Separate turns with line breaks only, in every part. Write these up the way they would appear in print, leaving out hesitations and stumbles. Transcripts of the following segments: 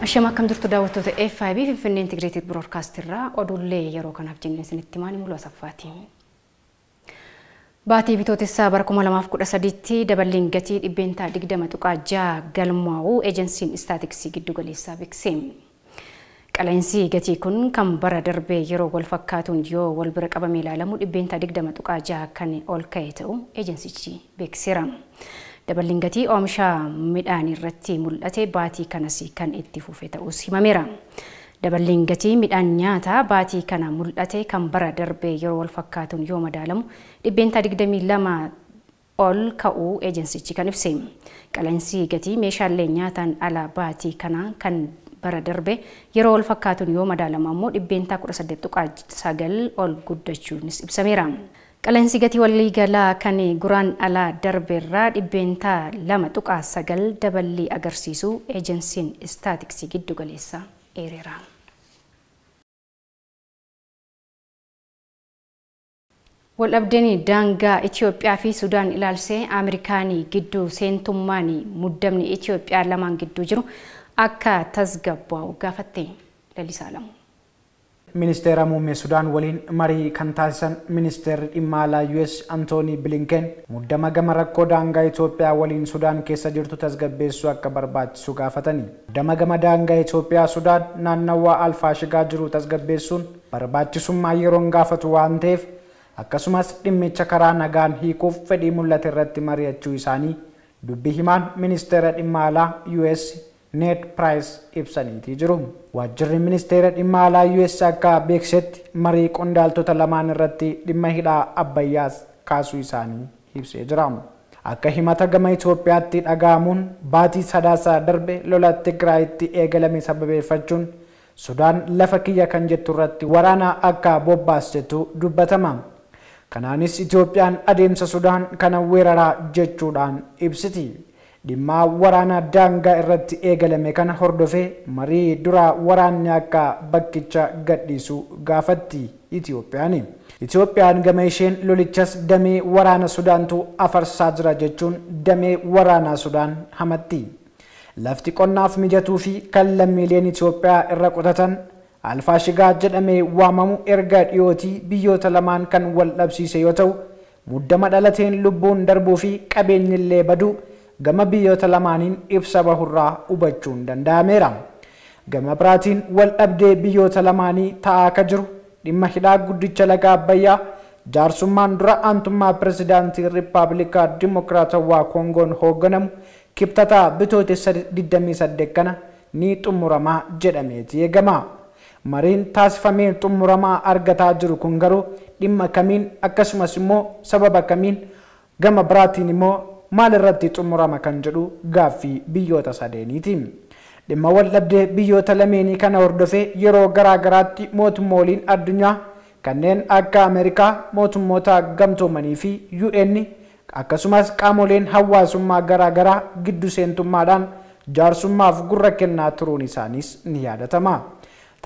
Ashama akkam jirtu daawwattoota FIB Finfinnee Integrated Broadcast irraa oduulee yeroo kanaaf jennee isinitti himaa ni mul'atu saffaati. Baatii bitootessaa bara 2013tti daballiin gatii 20.6% galmaa'uu eejensiin istaatiksii giddugaleessaa beeksise. Qala'insi gatii kun kan bara darbee yeroo wal fakkaatuun yoo wal bira qabamee ilaalamu 20.6% kan ol ka'e ta'uu eejensichi beeksiseera. Daballiin gatii oomisha midhaan irratti mul'ate baatii kanas kan itti fufe ta'us himameera. Daballiin gatii midhaan nyaataa baatii kana mul'ate kan bara darbee yeroo wal fakkaatuun yoo madaalamu 22% ol ka'uu eejensichi kan ibse. Qala'insi gatii meeshaalee nyaataan ala baatii kana kan bara darbe yeroo wal fakkaatuun yoo madaalamu ammoo 18.9% ol guddachuunis ibsameera. Qala'insi gatii waliigalaa kan guraan alaa darbeerraa 2.9% daballii agarsiisu eejensiin istaatiksii giddugaleessaa eereera. Waldhabdeen daangaa Itoophiyaa fi Sudaan ilaalsee Ameerikaanii gidduu seentummaan muddamni Itoophiyaa lamaan gidduu jiru akka tasgabbaa'u gaafatte Lalisaa Lamu.
Ministeera muummee Sudaan waliin marii kan taasisan ministeerri dhimma alaa US Antoonii Bilinken muddama gama rakkoo daangaa Itoophiyaa waliin Sudaan keessa jirtu tasgabbeessuu akka barbaachisu gaafatani. Muddama gama daangaa Itoophiyaa Sudaan naannawaa Alfaashigaa jiru tasgabbeessuun barbaachisummaa yeroon gaafatu waan ta'eef akkasumas dhimmicha karaa nagaan hiikuuf fedhii mul'ate irratti mari'achuu isaanii dubbi himaan ministeera dhimma alaa US Ned Price ibsaniitii jiru. Waajjirri ministeera dhimma alaa US akka beeksisetti marii qondaaltota lamaan irratti dhimma hidhaa Abbayyaas kaasuu isaanii ibsee jira. Akka himata gama Itoophiyaatti dhaga'amuun baatii sadaasaa darbe lola Tigraayitti eegalame sababeeffachuun Sudaan lafa kiyya kan jettu irratti waraana akka bobbaastetu dubbatama. Kanaanis Itoophiyaan adeemsa Sudaan kana weeraraa jechuudhaan ibsiti. Dhimma waraana daangaa irratti eegalame kana hordofee marii dura waraanni akka bakkicha gadhiisu gaafatti Itoophiyaan. Itoophiyaan gama isheen lolichas damee waraana Sudaantu afarsaa jira jechuun damee waraanaa Sudaan hamatti. Lafti qonnaaf mijatuu fi kan lammiileen Itoophiyaa irra qotatan Alfaashigaa jedhamee waamamu erga dhiyootii biyyoota lamaan kan wal dhabsiise yoo ta'u muddama dhalateen lubbuun darbuu fi qabeenyillee baduu gama biyyoota lamaaniin ibsa bahurraa hubachuun danda'ameera. Gama biraatiin wal dhabdee biyyoota lamaanii ta'aa akka jiru dhimma hidhaa guddicha laga Abbayyaa jaarsummaan dura aantummaa pirezidaantii Riippaabilikaa Dimokiraatawaa Koongoon hoogganamu kibxataa bitootessa 28 kana ni xumuramaa jedhameeti eegama. Mariin taasifamee xumuramaa argataa jiru kun garuu dhimma kamiin akkasumas immoo sababa kamiin gama biraatiin immoo maal irratti xumurama kan jedhu gaaffii biyyoota sadeeniiti. Dhimma wal dhabdee biyyoota lameenii kana hordofee yeroo garaa garaatti mootummooliin addunyaa kanneen akka Ameerikaa, mootummoota gamtoomanii fi UN akkasumas qaamoleen hawaasummaa garaa garaa giddu seentummaadhaan jaarsummaaf gurra kennaa turuun isaaniis ni yaadatama.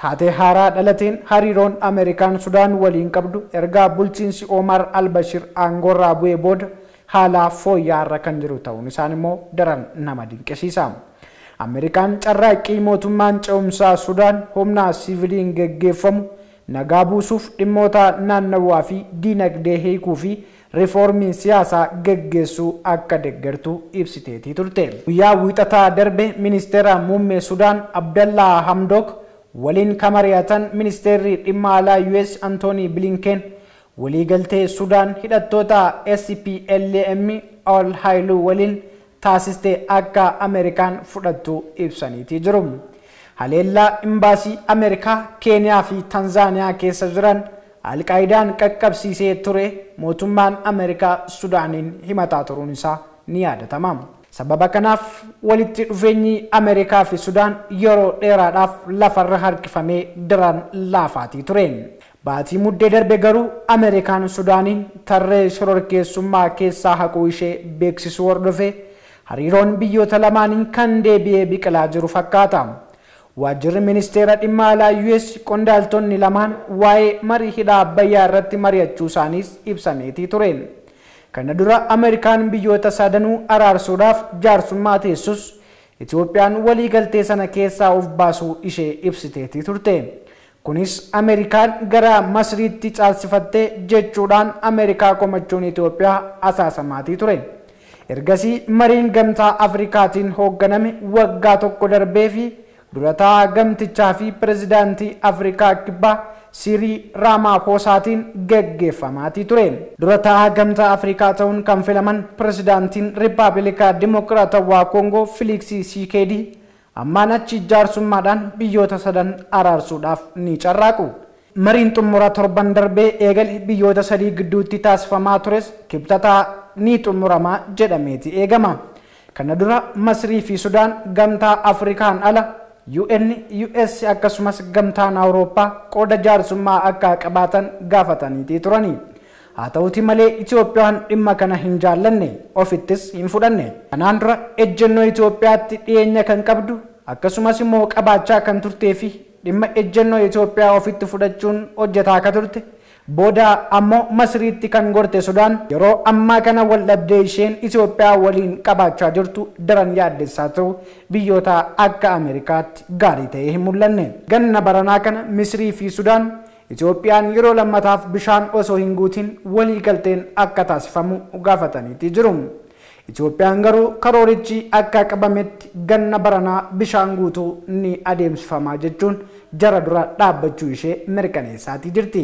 Taatee haaraa dhalateen hariiroon Ameerikaan Sudaan waliin qabdu ergaa bulchiinsi Omar al-Bashir aangoorraa bu'ee booda haala fooyya'aarra kan jiru ta'uun isaan immoo daran nama dinqisiisa. Ameerikaan carraaqqii mootummaan ce'umsaa Sudaan humna siviiliin geggeeffamu nagaa buusuuf dhimmoota naannawaa fi diinagdee hiikuu fi riifoormii siyaasaa geggeessuu akka deeggartu ibsiteetii turte. Guyyaa wiixataa darbe ministeera muummee Sudaan Abdallaa Hamdok waliin kan mari'atan ministeerri dhimma alaa US Antoonii Bilinken waliigaltee Sudaan hidhattoota SPLM ol Haayiluu waliin taasiste akka Ameerikaan fudhattu ibsaniitii jiru. Haleellaa imbaasii Ameerikaa, Keeniyaa fi Tanzaaniyaa keessa jiran Alqaayidaan qaqqabsiisee ture mootummaan Ameerikaa Sudaaniin himataa turuun isaa ni yaadatama. Sababa kanaaf walitti dhufeenyi Ameerikaa fi Sudaan yeroo dheeraadhaaf lafarra harkifamee daran laafaatii ture. Baatii muddee darbe garuu Ameerikaan Sudaaniin tarree shororkeessummaa keessaa haquu ishee beeksisuu hordofee hariiroon biyyoota lamaaniin kan deebi'ee biqilaa jiru fakkaata. Waajjirri ministeera dhimma alaa US qondaaltonni lamaan waa'ee marii hidha Abbayyaa irratti mari'achuu isaaniis ibsameetii ture. Kana dura Ameerikaan biyyoota sadanuu araarsuudhaaf jaarsummaa teessus Itoophiyaan waliigaltee sana keessaa of baasuu ishee ibsiteetii turte. Kunis Ameerikaan gara Masriitti caalsifattee jechuudhaan Ameerikaa komachuun Itoophiyaa asaasamaatii ture. Ergasii mariin gamtaa Afrikaatiin hoogganame waggaa tokko darbee fi durataa gamtichaa fi pirezidaantii Afrikaa Kibbaa Sirii Raamaafoosaatiin geggeeffamaatii ture. Durataa gamtaa Afrikaa ta'uun kan filaman pirezidaantiin Riippaabilikaa Dimokiraatawaa Koongoo Filiiksii Siikeedii ammaan achi jaarsummaadhaan biyyoota sadan araarsuudhaaf ni carraaqu. Mariin xumura torban darbee eegale biyyoota sadii gidduutti taasifamaa tures kibxataa ni xumuramaa jedhameeti eegama. Kana dura Masrii fi Sudaan gamtaa Afrikaan ala UN, US akkasumas gamtaan Awurooppaa qooda jaarsummaa akka qabaatan gaafataniitii turani. Haa ta'uti malee Itoophiyaan dhimma kana hin jaallanne ofittis hin fudhanne. Kanaan dura ejjennoo Itoophiyaatti dhiyeenya kan qabdu akkasumas immoo qabaachaa kan turtee fi dhimma ejjennoo Itoophiyaa ofitti fudhachuun hojjetaa akka turte booda ammoo Masriitti kan gorte Sudaan yeroo ammaa kana wal dhabdee isheen Itoophiyaa waliin qabaachaa jirtu daran yaaddessaa ta'u biyyoota akka Ameerikaatti gaarii ta'ee hin mul'anne. Ganna baranaa kana Misrii fi Sudaan Itoophiyaan yeroo lammataaf bishaan osoo hin guutin waliigalteen akka taasifamu gaafataniitii jiru. Itoophiyaan garuu karoorichi akka qabametti ganna baranaa bishaan guutuu ni adeemsifamaa jechuun jara dura dhaabbachuu ishee mirkaneessaatii jirti.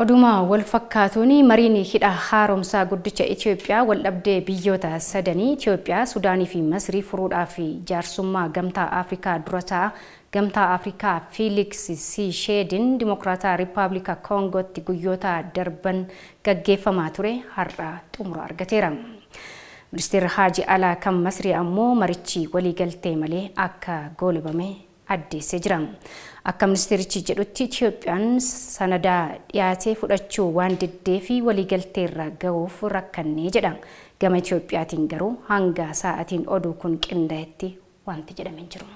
Oduma wal fakkaatuun mariin hidha haaromsaa guddicha Itoophiyaa wal dhabdee biyyoota sadanii Itoophiyaa, Sudaanii fi Masrii furuudhaaf jaarsummaa gamtaa Afrikaa dura ta'a gamtaa Afrikaa Fiiliks Siisheedin Dimokiraataa Riippaabilika Koongootti guyyoota darban gaggeeffamaa ture har'a xumura argateera. Ministeerri Haaji Alaa kan Masrii ammoo marichi waliigaltee malee akka goolabame addeessee jira. Akka ministeerichi jedhutti Itoophiyaan sanada dhiyaatee fudhachuu waan diddee fi waliigalteerra gahuuf rakkannee jedha. Gama Itoophiyaatiin garuu hanga sa'aatiin oduu kun qindaa'etti wanti jedhame hin jiru.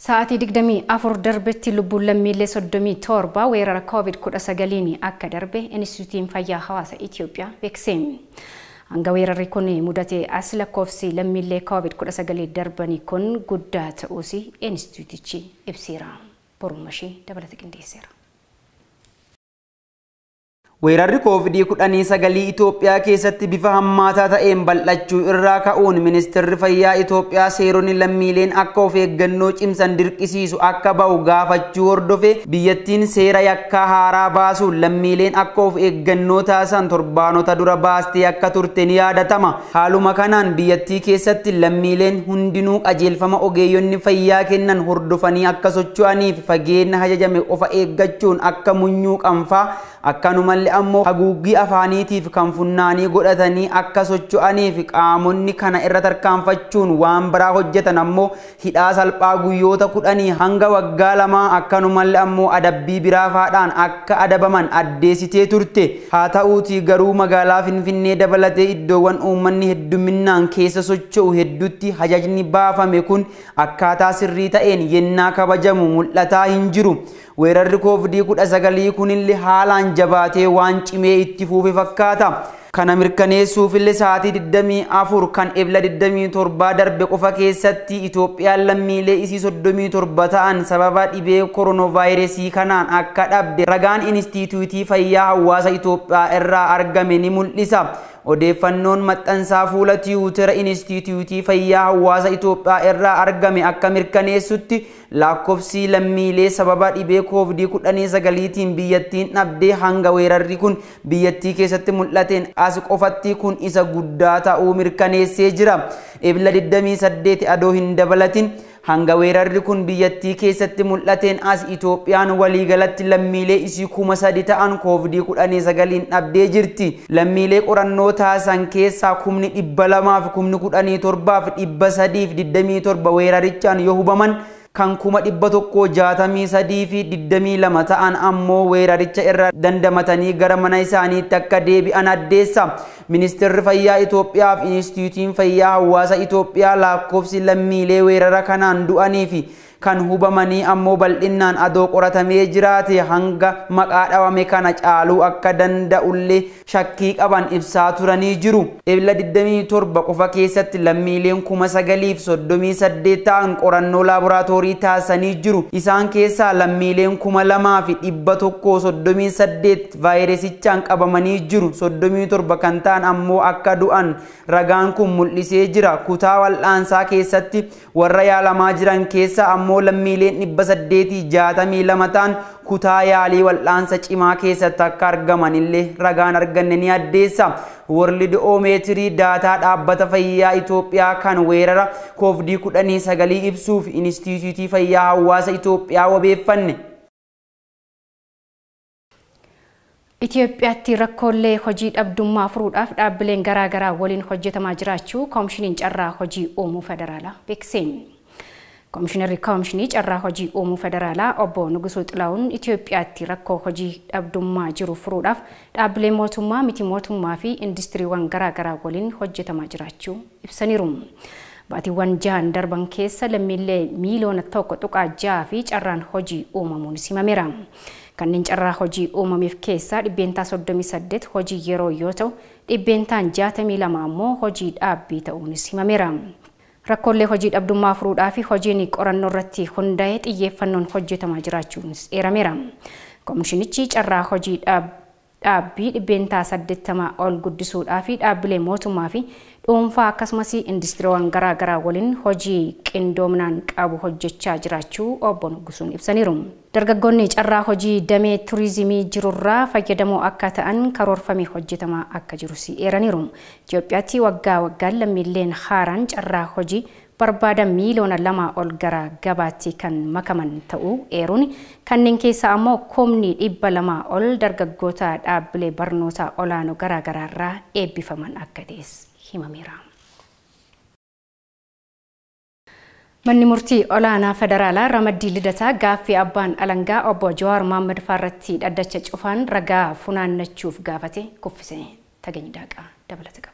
Sa'aatii 24 darbetti lubbuun lammiilee 37 weerara COVID-19 akka darbe Inistituutiin Fayyaa Hawaasa Itoophiyaa beeksise. Hanga weerarri kun mudate as lakkoofsi lammiilee COVID-19 darbanii kun guddaa ta'uus inistituutichi ibseera. Borumashee dabalata qindeesseera.
Weerarri COVID-19 Itoophiyaa keessatti bifa hammaataa ta'een bal'achuu irraa ka'uun ministeerri fayyaa Itoophiyaa seeronni lammiileen akka of eeggannoo cimsan dirqisiisu akka ba'u gaafachuu hordofe biyyattiin seera yakkaa haaraa baasuun lammiileen akka of eeggannoo taasisan torbaanota dura baastee akka turte ni yaadatama. Haaluma kanaan biyyattii keessatti lammiileen hundinuu qajeelfama ogeeyyonni fayyaa kennan hordofanii akka socho'aniif fageenya hajajame ofa eeggachuun akka munyuu qanfaa akkanumallee ammoo haguuggii afaaniitiif kan funnaanii godhatanii akka socho'aniif qaamonni kana irra tarkaanfachuun waan biraa hojjetan ammoo hidhaa salphaa guyyoota 10 hanga waggaa 2 akkanumallee ammoo adabbii biraa faadhaan akka adabaman addeessitee turte. Haa ta'uutii garuu magaalaa Finfinnee dabalatee iddoowwan uummanni hedduminaan keessa socho'u hedduutti hajajni baafame kun akkaataa sirrii ta'een yennaa kabajamu mul'ataa hin jiru. Weerarri COVID-19 kunillee haalaan jabaatee waan cimee itti fuufe fakkaata. Kana mirkaneessuufillee sa'aatii 24 kan ebla 27 darbe qofa keessatti Itoophiyaan lammiilee isii 37 ta'an sababa dhibee koronoovaayirasii kanaan akka dhabde ragaan Inistituutii Fayyaa Hawaasa Itoophiyaa irraa argame ni mul'isa. Odeeffannoon maxxansaa fuula Tiwutara Inistituutii Fayyaa Hawaasa Itoophiyaa irraa argame akka mirkaneessutti lakkoofsi lammiilee sababa dhibee COVID-19tiin biyyattiin dhabdee hanga weerarri kun biyyattii keessatti mul'ateen as qofatti kun isa guddaa ta'uu mirkaneessee jira. Ebla 28 adoo hin dabalatin hanga weerarri kun biyyattii keessatti mul'ateen as Itoophiyaan waliigalatti lammiilee isii 3,000 ta'an COVID-19 dhabdee jirti. Lammiilee qorannoo taasisan keessaa 217,327 weerarichaan yoo hubaman kan 163,22 ta'an ammoo weeraricha irra dandamatanii gara mana isaaniitti akka deebi'an addeessa. Ministeerri Fayyaa Itoophiyaa fi Inistituutiin Fayyaa Hawaasa Itoophiyaa lakkoofsi lammiilee weerara kanaan du'anii fi Kan hubamanii ammoo bal'innaan adoo qoratamee jiraate hanga maqaa dhawame kana caaluu akka danda'ullee shakkii qaban ibsaa turanii jiru. Ebla 27 qofa keessatti lammiileen 9,038 ta'an qorannoo laaboraatoorii taasisanii jiru. Isaan keessaa lammiileen 2,138 vaayirasichaan qabamanii jiru. 37 kan ta'an ammoo akka du'an ragaan kun mul'isee jira. Kutaa wal'aansaa keessatti warra yaalamaa jiran keessaa ammoo lammiileen 862 ta'an kutaa yaalii wal'aansa cimaa keessatti akka argaman illee ragaan arganne ni addeessa. Worlidoomeetirii daataa dhaabbata fayyaa Itoophiyaa kan weerara COVID-19 ibsuuf Inistituutii Fayyaa Hawaasa Itoophiyaa wabeeffanne.
Itoophiyaatti rakkoolee hojii dhabdummaa furuudhaaf dhaabbileen garaagaraa waliin hojjetamaa jiraachuu Koomishiniin Carraa Hojii Uumuu Federaalaa beeksise. Koomishinarri Koomishinii Carraa Hojii Uumuu Federaalaa Obbo Nugusuu Xilahuun Itoophiyaatti rakkoo hojii dhabdummaa jiru furuudhaaf dhaabbileen mootummaa, miti mootummaa fi industiriiwwan garaagaraa waliin hojjetamaa jiraachuu ibsaniiru. Baatiiwwan 6 darban keessa lammiilee miiliyoona 1.6 fi carraan hojii uumamuun himameera. Kanneen carraa hojii uumameef keessaa 38% hojii yeroo yoo ta'u, 62% ammoo hojii dhaabbii ta'uunis himameera. Rakkoolee hojii dhabdummaa furuudhaa fi hojiin qorannoo irratti hundaa'ee xiyyeeffannoon hojjetamaa jiraachuunis eerameera. Koomishinichi carraa hojii dhaabbii 80% ol guddisuudhaa fi dhaabbilee mootummaa fi dhuunfaa akkasumas industiriiwwan garaagaraa waliin hojii qindoominaan qabu hojjechaa jiraachuu Obbo Nugusuun ibsaniiru. Dargaggoonni carraa hojii damee turizimii jirurraa fayyadamoo akka ta'an karoorfamee hojjetamaa akka jirus eeraniiru. Itoophiyaatti waggaa waggaan lammiileen haaraan carraa hojii barbaadan miiliyoona 2 ol gara gabaatti kan makaman ta'uu eeruun kanneen keessaa ammoo 200,000 ol dargaggoota dhaabbilee barnoota olaanoo garaagaraarraa eebbifaman akka ta'es himameera. Manni murtii olaanaa federaalaa Ramaddii Lidataa gaaffii abbaan alangaa obbo Jawaar Mohaammed Faarratti dhaddacha cufaan ragaa funaannachuuf gaafate kuffise. Tageenyi Daaqaa dabalata qaba.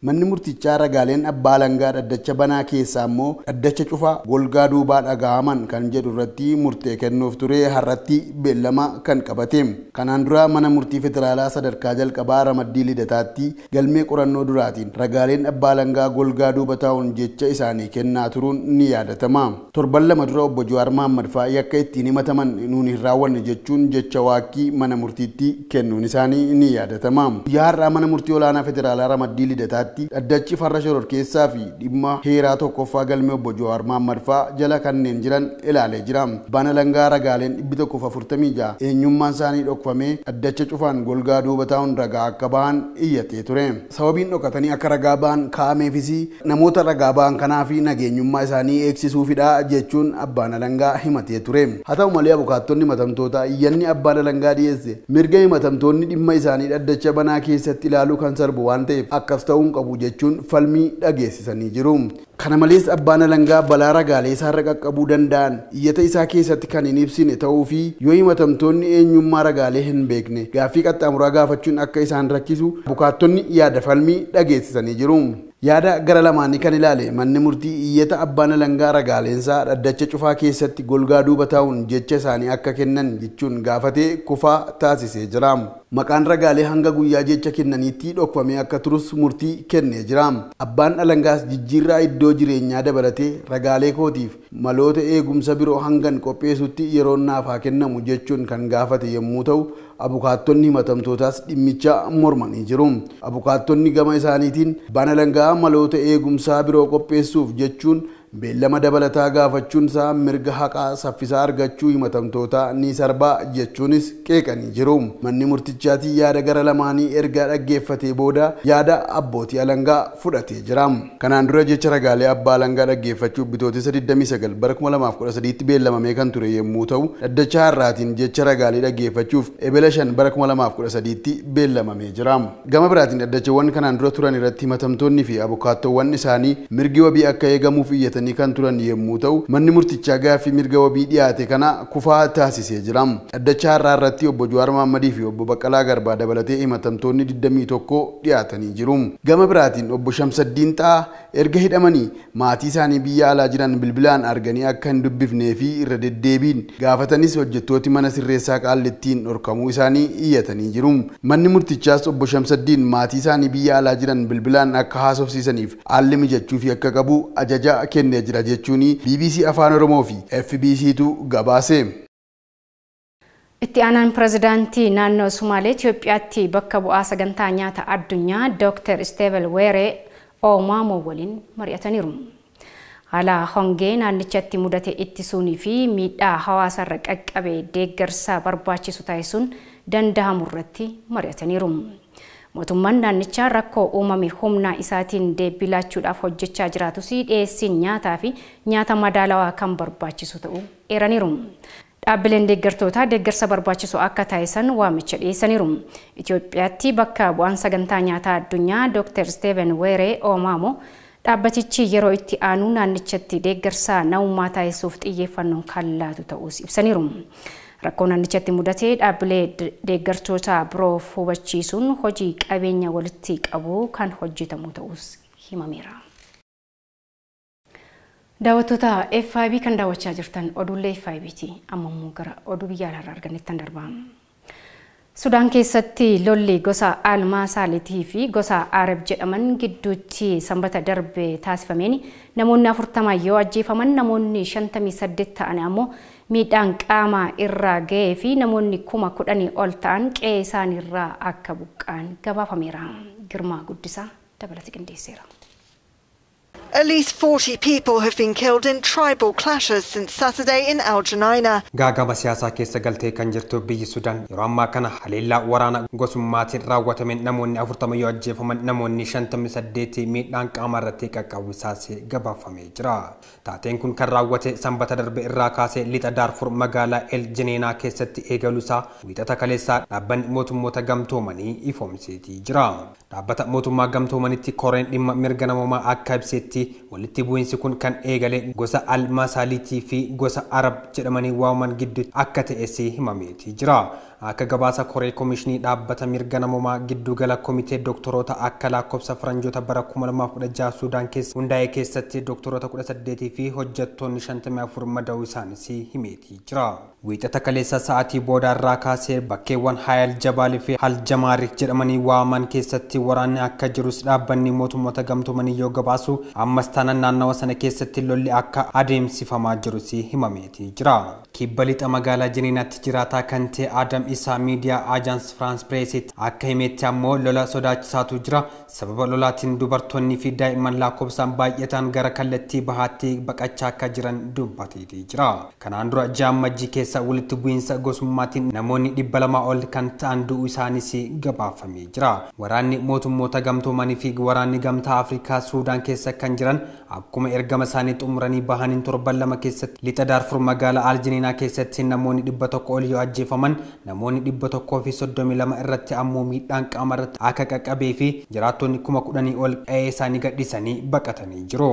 Manni murtichaa ragaaleen abbaa alangaa dhaddacha banaa keessaa immoo dhaddacha cufaa golgaa duubaa dhaga'aman kan jedhu irratti murtee kennuuf ture har'atti beellama kan qabate. Kanaan dura mana murtii federaalaa sadarkaa jalqabaa Ramaddii Lidataatti galmee qorannoo duraatiin ragaaleen abbaa alangaa golgaa duuba taa'uun jecha isaanii kennaa turuun ni yaadatama. Torban 2 dura obbo Jawaar Mohaammed fa'aa yakka ittiin himataman nuun hin raawwanne jechuun jecha waakkii mana murtiitti kennuun isaanii ni yaadatama. Guyyaa har'aa mana murtii olaanaa federaalaa Ramaddii Lidataatti dhaddachi farra shororkeessaa fi dhimma heeraa tokkoffaa galmee obbo Jawaar Mohaammed fa'aa jala kanneen jiran ilaalee jira. Abbaan alangaa ragaaleen 146 eenyummaan isaanii dhokfamee dhaddacha cufaan golgaa duuba taa'uun ragaa akka ba'an iyyatee ture. Sababiin dhokatanii akka ragaa ba'an kaa'ameefis namoota ragaa ba'an kanaa fi nageenyummaa isaanii eegsisuufidha jechuun abbaan alangaa himatee ture. Haa ta'u malee abukaattonni himatamtoota iyyanni abbaan alangaa dhiyeesse mirga himatamtoonni dhimma isaanii dhaddacha banaa keessatti ilaaluu kan sarbu waan ta'eef akkas ta'uun qabu jechuun falmii dhageessisanii jiru. Kana malees abbaan alangaa balaa ragaalee isaarra qaqqabuu danda'an iyyata isaa keessatti kan hin ibsine ta'uu fi yoo himatamtoonni eenyummaa ragaalee hin beekne gaaffii qaxxaamuraa gaafachuun akka isaan rakkisu abukaattonni yaada falmii dhageessisanii jiru. Yaada gara lamaanii kan ilaale manni murtii iyyata abbaan alangaa ragaaleensaa dhaddacha cufaa keessatti golgaa duuba taa'uun jecha isaanii akka kennan jechuun gaafatee kufaa taasisee jira. Maqaan ragaalee hanga guyyaa jecha kennaniitti dhokfamee akka turus murtii kennee jira. Abbaan alangaas jijjiirraa iddoo jireenyaa dabalatee ragaalee kootiif maloota eegumsa biroo hangan qopheessutti yeroon naaf haa kennamu jechuun kan gaafate yommuu ta'u abukaattonni himatamtootaas dhimmicha mormanii jiru. Abukaattonni gama isaaniitiin abbaan alangaa maloota eegumsaa biroo qopheessuuf jechuun beellama dabalataa gaafachuun isaa mirga haqaa saffisaa argachuu himatamtootaa ni sarbaa jechuunis qeeqanii jiru. Manni murtichaatii yaada gara lamaanii erga dhaggeeffatee booda yaada abbootii alangaa fudhatee jira. Kanaan dura jecha ragaalee abbaa alangaa dhaggeeffachuuf bitootessa 29 bara 2013tti beellamamee kan ture yommuu ta'u dhaddacha har'aatiin jecha ragaalee dhaggeeffachuuf ebela 5 bara 2013tti beellamamee jira. Gama biraatiin dhaddachawwan kanaan dura turan irratti himatamtoonni fi abukaattoowwan isaanii mirgi wabii akka eegamuuf iyyatanii iyyatanii kan turan yommuu ta'u, manni murtichaa gaaffii mirga wabii dhiyaate kana kufaa taasisee jira. Dhaddacha har'aa irratti obbo Jawaar Mohammadii fi obbo Baqqalaa Garbaa dabalatee himatamtoonni 21 dhiyaatanii jiru. Gama biraatiin obbo Shamsaddiin Xa'a erga hidhamanii maatii isaanii biyya alaa jiran bilbilaan arganii akka hin dubbifnee fi irra deddeebiin gaafatanis hojjettooti mana sirreessaa Qaallittiin dhorkamuu isaanii iyyatanii jiru. Manni murtichaas obbo Shamsaddiin maatii isaanii biyya alaa jiran bilbilaan akka haasofsiisaniif haalli mijachuufii akka qabu ajaja kennee jira jechuun BBC Afaan Oromoo fi FBCtu gabaase.
Itti aanaan pirezidaantii naannoo Sumaalee Itoophiyaatti bakka bu'aa sagantaa nyaata addunyaa Dr. Steven Weeree Oomamoo waliin mari'ataniiru. Haala hongee naannichatti mudate ittisuunii fi miidhaa hawaasarra qaqqabe deeggarsa barbaachisu taasisuun danda'amu irratti mari'ataniiru. Mootummaan naannichaa rakkoo uumame humna isaatiin deebii laachuudhaaf hojjechaa jiraatus dhiyeessiin nyaataa fi nyaata madaalawaa kan barbaachisu ta'uu eeraniiru. Dhaabbileen deeggartootaa deeggarsa barbaachisu akka taasisan waamicha dhiyeessaniiru. Itoophiyaatti bakka bu'aan sagantaa nyaataa addunyaa Dr. Steven Weeree Oomamoo dhaabbatichi yeroo itti aanu naannichatti deeggarsa namummaa taasisuuf xiyyeeffannoon kan laatu ta'uus ibsaniiru. Rakkoo naannichatti mudate dhaabbilee deeggartoota biroof hubachiisuun hojii qabeenya walitti qabu kan hojjetamu ta'uus himameera. Daawwattoota FIB kan daawwachaa jirtan oduulee FIBti. Amma immoo gara oduu biyya alaarraa argannetti darba. Sudaan keessatti lolli gosa Almaasaalitii fi gosa Arab jedhaman gidduutti sanbata darbe taasifameen namoonni 40 yoo ajjeefaman namoonni 58 ta'an ammoo miidhaan qaamaa irraa ga'ee fi namoonni 10,000 ol ta'an qe'ee isaaniirraa akka buqqa'an gabaafameera. Girmaa Guddisaa dabalata qindeesseera.
At least 40 people have been killed in tribal clashes since Saturday in Al Junaina.
Gaagama siyaasaa keessa galtee kan jirtu biyyi Sudaan yeroo ammaa kana haleellaa waraana gosummaatiin raawwatameen namoonni 40 yoo ajjeefaman namoonni 58 miidhaan qaama irratti qaqqabu isaas gabaafamee jira. Taateen kun kan raawwate sanbata darbe irraa kaasee lixa Daarfur magaalaa El Jineenaa keessatti eegaluusaa wiixata kaleessaa dhaabbanni mootummoota gamtoomanii ifoomseetii jira. Dhaabbata mootummaa gamtoomanitti koreen dhimma mirga namoomaa akka ibsetti walitti bu'iinsi kun kan eegale gosa Almasaalitii fi gosa Arab jedhamanii waamaman gidduutti akka ta'es himameetii jira. Akka gabaasa koree koomishinii dhaabbata mirga namoomaa giddugala komitee doktoroota akka lakkoofsa faranjoota bara 2016 Sudaan keessa hundaa'e keessatti doktoroota 18 fi hojjettoonni 54 madaa'uu isaanis himeetii jira. Wiixata kaleessa sa'aatii boodaarraa kaasee bakkeewwan Hayal Jabaalii fi Haljamaarik jedhamanii waamaman keessatti waraanni akka jirus dhaabbanni mootummoota gamtoomanii yoo gabaasu ammas taanaan naannawa sana keessatti lolli akka adeemsifamaa jirus himameetii jira. Kibba lixa magaalaa Jiniinaatti jiraataa kan ta'e Adam Isaa miidiyaa Ajaans Firaans Pireesitti akka himetti ammoo lola sodaachisaatu jira. Sababa lolaatiin dubartoonni fi daa'imman lakkoofsaan baay'atan gara kallattii bahaatti baqachaa akka jiran dubbateetii jira. Kanaan dura ji'a Amajjii keessa walitti bu'iinsa gosummaatiin namoonni 200 ol kan ta'an du'uu isaanis gabaafamee jira. Waraanni mootummoota gamtoomanii fi waraanni gamtaa Afrikaa Suudaan keessa kan jiran akkuma ergama isaanii xumuranii bahaniin torban lama keessatti lixa Daarfur magaalaa Aljiniinaa keessatti namoonni 100 ol yoo ajjeefaman namoonni 132 irratti ammoo miidhaan qaama irratti akka qaqqabee fi jiraattonni 10,000 ol qe'ee isaanii gadhiisanii baqatanii jiru.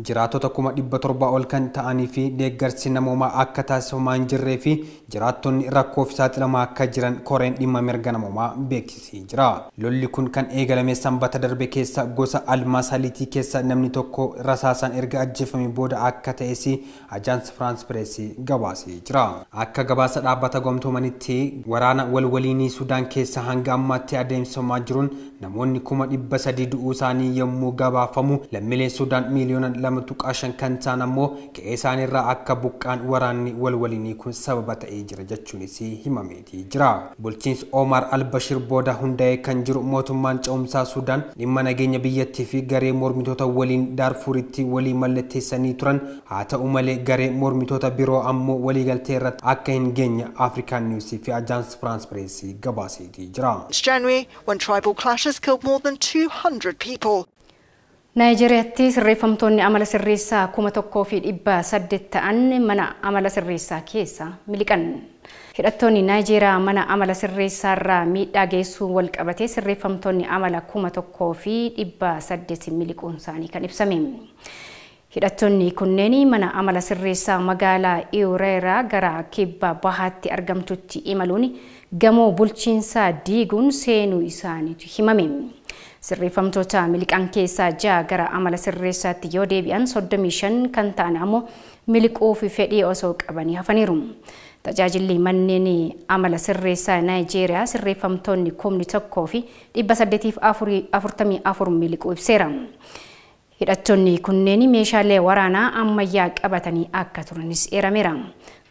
Jiraattota 700,000 ol kan ta'anii fi deeggarsi namoomaa akka taasifamaa hin jirree fi jiraattonni rakkoof saaxilamaa akka jiran koreen dhimma mirga namoomaa beeksisee jira. Lolli kun kan eegalame sanbata darbe keessa gosa Almaasaliitii keessa namni tokko rasaasaan erga ajjeefame booda akka ta'es Ajaans Firaans Pireesii gabaasee jira. Akka gabaasa dhaabbata gamtoomanitti waraana walwaliinii Sudaan keessa hanga ammaatti adeemsifamaa jiruun namoonni 300,000 du'uu isaanii yommuu gabaafamu lammiileen Sudaan miiliyoona 2.5 kan ta'an ammoo qe'ee isaaniirraa akka buqqaan waraanni walwaliinii kun sababa ta'ee jira jechuunis himameetii jira. Bulchiinsi Omar al-Bashir booda hundaa'ee kan jiru mootummaan ce'umsaa Sudaan dhimma nageenya biyyattii fi garee mormitoota waliin Daarfuritti walii mallatteessanii turan haa ta'u malee garee mormitoota biroo ammoo waliigaltee irratti akka hin geenye Afrikaan Niwus fi Ajaans Firaans Pireesii gabaaseetii jira.
January, when tribal clashes killed more than 200 people.
Naayijeeriyaatti sirreeffamtoonni amala sirreessaa 1,800 ta'an mana amala sirreessaa keessa miliqan. Hidhattoonni Naayijeeriyaa mana amala sirreessaa irraa miidhaa geessuun wal qabatee sirreeffamtoonni amala 1,800 miliquun isaanii kan ibsame. Hidhattoonni kunneen mana amala sirreessaa magaalaa Iwureeraa gara kibba bahaatti argamtutti imaluun gamoo bulchiinsaa diiguun seenuu isaaniitu himame. Sirreeffamtoota miliqan keessaa 6 gara amala sirreessaatti yoo deebi'an 35 kan ta'an ammoo miliquu fi fedhii osoo qabanii hafaniiru. Tajaajilli manneen amala sirreessaa Naayijeeriyaa sirreeffamtoonni 1844 miliquu ibseera. Hidhattoonni kunneen meeshaalee waraanaa ammayyaa qabatanii akka turanis eerameera.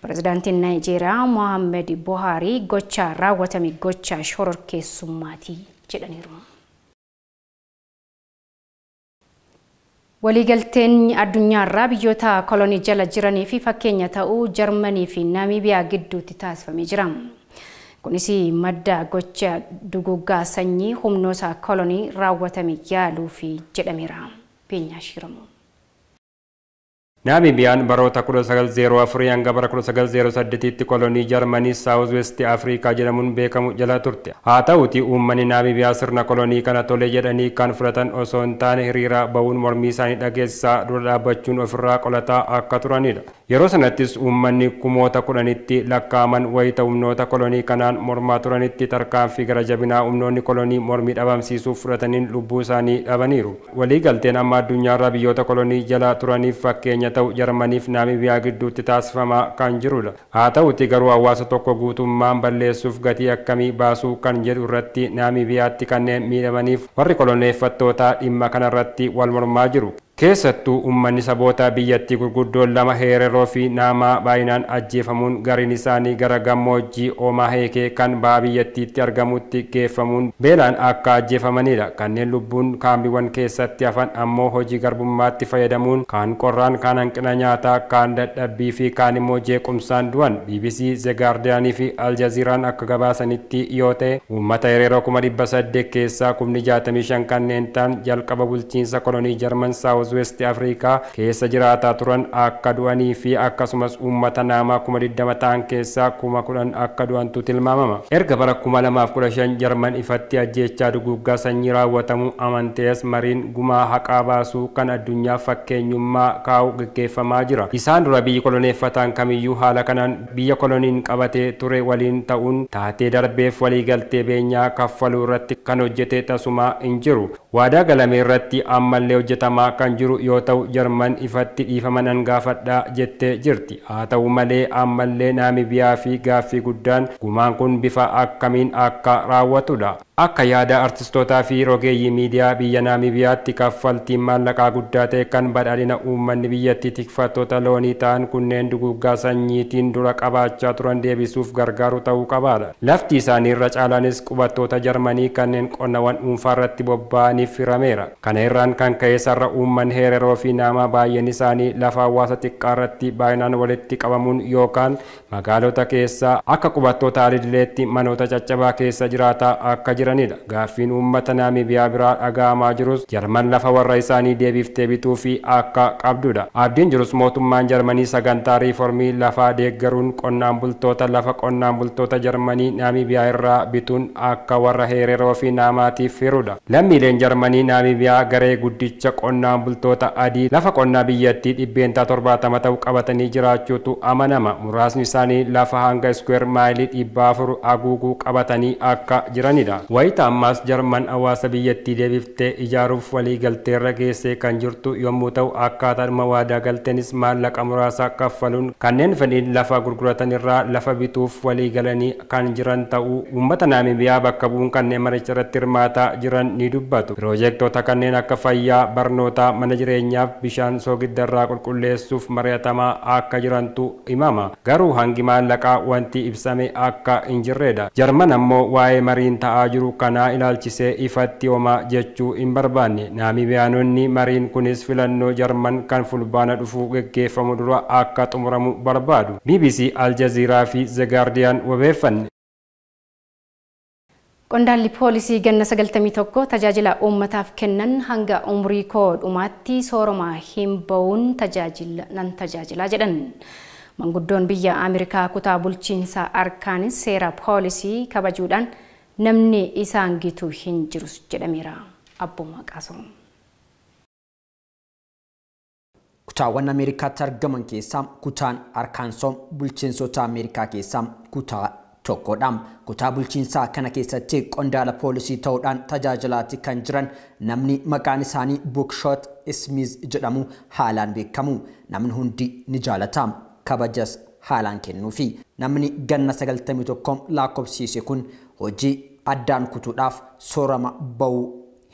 Pireezidaantiin Naayijeeriyaa Mohaammed Buhaarii gocha raawwatame gocha shororkeessummaati jedhaniiru. Waliigalteen addunyaarraa biyyoota kolonii jala jiranii fi fakkeenya ta'uu Jarmanii fi Naamiibiyaa gidduutti taasifamee jira. Kunis madda gocha duguuggaa sanyii humnoota kolonii raawwatame yaaluuf jedhameera. Beenyaa Shiramoo.
Naamibiyaan baroota 1904 hanga bara 1908tti kolonii Jarmanii Saawuz West Afrikaa jedhamuun beekamu jala turte. Haa ta'uti uummanni Naamibiyaa sirna kolonii kana tole jedhanii kan fudhatan osoo hin taane hiriira ba'uun mormii isaanii dhageessisaa dura dhaabbachuun ofirraa qolataa akka turanidha. Yeroo sanattis uummanni kumoota 10tti lakkaa'aman wayita humnoota kolonii kanaan mormaa turanitti tarkaanfii gara jabinaa humnoonni kolonii mormii dhabamsiisuuf fudhataniin lubbuu isaanii dhabaniiru. Waliigalteen amma addunyaarraa biyyoota kolonii jala turaniif fakkeenya ta'u Jarmaniif Naamibiyaa gidduutti taasifamaa kan jirudha. Haa ta'uti garuu hawaasa tokko guutummaan balleessuuf gatii akkamii baasuu kan jedhu irratti Naamibiyaatti kanneen miidhamaniif warri koloneeffattootaa dhimma kanarratti wal mormaa jiru. Keessattuu uummanni saboota biyyattii gurguddoon lama Heereroo fi Naamaa baay'inaan ajjeefamuun gariin isaanii gara gammoojjii Oomaa Heekee kan baha biyyattiitti argamutti geeffamuun beelaan akka ajjeefamanidha. Kanneen lubbuun kaambiiwwan keessatti hafan ammoo hojii garbummaatti fayyadamuun kaan qorraan, kaan hanqina nyaataa, kaan dadhabbii fi kaan immoo jeequmsaan du'an. BBC, The Guardian fi Al Jazeeraan akka gabaasanitti yoo ta'e uummata Heereroo 800,000 keessaa 65,000 kanneen ta'an jalqaba bulchiinsa kolonii Jarman Saawuz West Afrikaa keessa jiraataa turan akka du'anii fi akkasumas uummata Naamaa 20,000 ta'an keessaa 10,000 akka du'antu tilmaamama. Erga bara 2015 Jarman ifatti ajjeechaa duguuggaa sanyii raawwatamu amantees mariin gumaa haqaa baasuu kan addunyaa fakkeenyummaa kaa'u gaggeeffamaa jira. Isaan dura biyyi koloneeffataan kamiyyuu haala kanaan biyya koloniin qabatee ture waliin ta'uun taatee darbeef waliigaltee beenyaa kaffaluu irratti kan hojjete tasumaa hin jiru. Waadaa galame irratti ammallee hojjetamaa kan jiru yoo ta'u Jarman ifatti dhiifama nan gaafadhaa jettee jirti. Haa ta'u malee ammallee Naamibiyaa fi gaaffii guddaan gumaan kun bifa akkamiin akka raawwatudha. Akka yaada artistootaa fi rogeeyyii miidiyaa biyya Naamibiyaatti kaffaltiin maallaqaa guddaa ta'e kan badhaadhina uummanni biyyattii tikfattoota loonii ta'an kunneen duguuggaa sanyiitiin dura qabaachaa turan deebisuuf gargaaru ta'uu qabaadha. Lafti isaanii irra caalaanis qubattoota Jarmanii kanneen qonnawwan dhuunfaa irratti bobba'aniif hirameera. Kana irraan kan ka'e sarara uummanni Heereroo fi Naamaa baay'een isaanii lafa hawaasa xiqqaa irratti baay'inaan walitti qabamuun yookaan magaalota keessa akka qubattoota alidileetti manoota caccabaa keessa jiraataa akka jiranidha. Gaaffiin uummata Naamibiyaa biraa dhaga'amaa jirus Jarman lafa warra isaanii deebiftee bituu fi akka qabdudha. Abdiin jirus mootummaan Jarmanii sagantaa riiformii lafaa deeggaruun qonnaan bultoota lafa qonnaan bultoota Jarmanii Naamibiyaa irraa bituun akka warra Heereroo fi Naamaatiif hirudha. Lammiileen Jarmanii Naamibiyaa garee guddicha qonnaan bultoota adii lafa qonnaa biyyattii 70% ta'u qabatanii jiraachuutu amanama. Muraasni isaanii lafa hanga iskuweer maayilii 400 haguuguu qabatanii akka jiranidha. Wayita ammaas Jarman hawaasa biyyattii deebiftee ijaaruuf waliigalteerra geessee kan jirtu yommuu ta'u akkaataadhuma waadaa galteenis maallaqa muraasa kaffaluun kanneen fedhiin lafa gurguratan irraa lafa bituuf waliigalanii kan jiran ta'uu uummata Naamibiyaa bakka bu'uun kanneen maricha irratti hirmaataa jiran ni dubbatu. Piroojeektoota kanneen akka fayyaa, barnootaa, mana jireenyaaf bishaan soogiddarraa qulqulleessuuf mari'atamaa akka jirantu himama. Garuu hangi maallaqaa wanti ibsame akka hin jirredha. Jarman ammoo waa'ee mariin ta'aa jiru kanaa ilaalchisee ifatti homaa jechuu hin barbaanne. Naamibiyaanonni mariin kunis filannoo Jarman kan fulbaana dhufu geggeeffamu dura akka xumuramu barbaadu. BBC, Al Jazeera fi The Guardian wabeeffanne.
Qondaalli poolisii ganna 91 tajaajila uummataaf kennan hanga umrii koo dhumaatti sooroma hin ba'uun nan tajaajilaa jedhan. Manguddoon biyya Ameerikaa kutaa bulchiinsaa Arkaanis seera poolisii kabajuudhaan namni isaan gitu hin jirus jedhameera. Abboomaa Qaasoo.
Kutaawwan Ameerikaatti argaman keessaa kutaan Arkaansoo bulchiinsota Ameerikaa keessaa kutaa tokkodha. Kutaa bulchiinsaa kana keessatti qondaala poolisii ta'uudhaan tajaajilaatti kan jiran namni maqaan isaanii Buckshot Smith jedhamu haalaan beekamu. Namni hundi ni jaalata. Kabajas haalaan kennuufi. Namni ganna 91 lakkoofsiise kun hojii addaan kutuudhaaf soorama ba'uu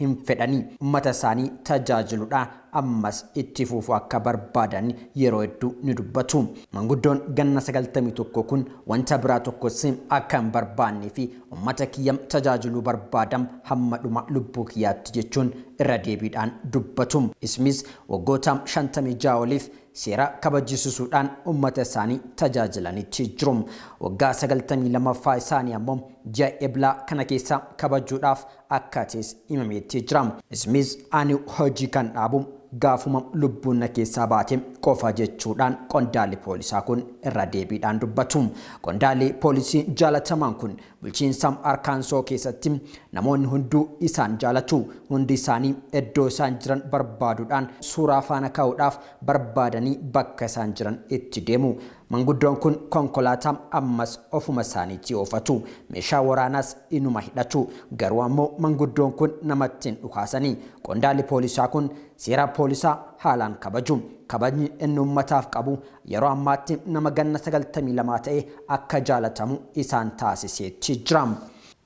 hin fedhanii uummata isaanii tajaajiluudhaan ammas itti fufuu akka barbaadan yeroo hedduu ni dubbatu. Manguddoon ganna 91 kun wanta biraa tokkos akka hin barbaannee fi uummata kiyya tajaajiluu barbaadam hamma dhuma lubbuu kiyyaatti jechuun irra deebiidhaan dubbatu. Ismis waggoota 56 oliif seera kabajisiisuudhaan uummata isaanii tajaajilanitti jiru. Waggaa 92ffaa isaanii ammoo ji'a Eblaa kana keessa kabajuudhaaf akka ta'es himameetti jira. Ismis ani hojii kan dhaabu gaafuma lubbuun na keessaa baate qofa jechuudhaan qondaalli poolisaa kun irra deebiidhaan dubbatu. Qondaalli poolisii jaalatamaan kun bulchiinsa Arkaansoo keessatti namoonni hunduu isaan jaalatu. Hundi isaanii iddoo isaan jiran barbaaduudhaan suuraa faana kaa'uudhaaf barbaadanii bakka isaan jiran itti deemu. Manguddoon kun konkolaataa ammas ofuma isaaniitti oofatu. Meeshaa waraanaas inuma hidhatu. Garuu ammoo manguddoon kun namatti hin dhukaasanii. Qondaalli poolisaa kun seera poolisaa haalaan kabaju. Kabajni inni uummataaf qabu yeroo ammaatti nama ganna 92 ta'e akka jaalatamu isaan taasiseetti jira.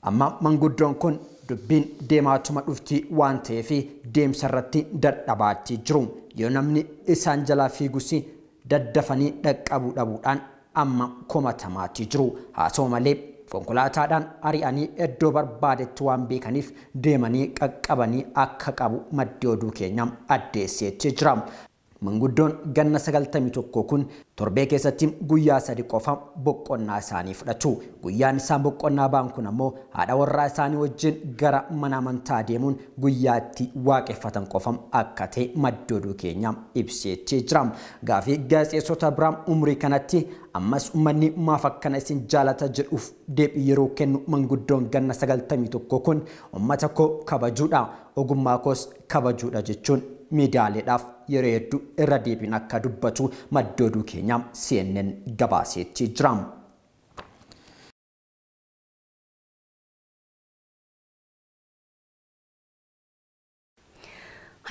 Amma manguddoon kun dubbiin deemaatuma dhufti waan ta'eef deemsa irratti dadhabaatti jiru. Yoo namni isaan jalaa fiigus daddafanii dhaqqabuu dhabuudhaan amma komatamaatti jiru. Haa ta'u malee konkolaataadhaan ari'anii iddoo barbaadetti waan beekaniif deemanii qaqqabanii akka qabu maddi oduu keenya addeesseetti jira. Manguddoon ganna 91 kun torbee keessatti guyyaa 3 qofa boqonnaa isaanii fudhatu. Guyyaan isaan boqonnaa ba'an kun ammoo haadha warraa isaanii wajjin gara mana amantaa deemuun guyyaa itti waaqeffatan qofa akka ta'e maddi oduu keenya ibseetti jira. Gaafii gaazexeessota biraa umrii kanatti ammas uummanni maaf akkana isin jaalata jedhuuf deebii yeroo kennu manguddoon ganna 91 kun uummata koo kabajuudha, ogummaa koos kabajuudha jechuun miidiyaaleedhaaf yeroo hedduu irra deebiin akka dubbatu maddi oduu keenya CNN gabaaseetti jira.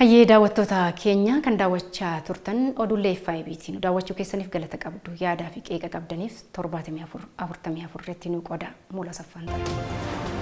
Hayyee daawwattoota keenya kan daawwachaa turtan oduulee FIB'tiin daawwachuu keessaniif galata qabdu yaadaa fi qeeqa qabdaniif 74 44 irratti nu qooda muula saffaan ta'a.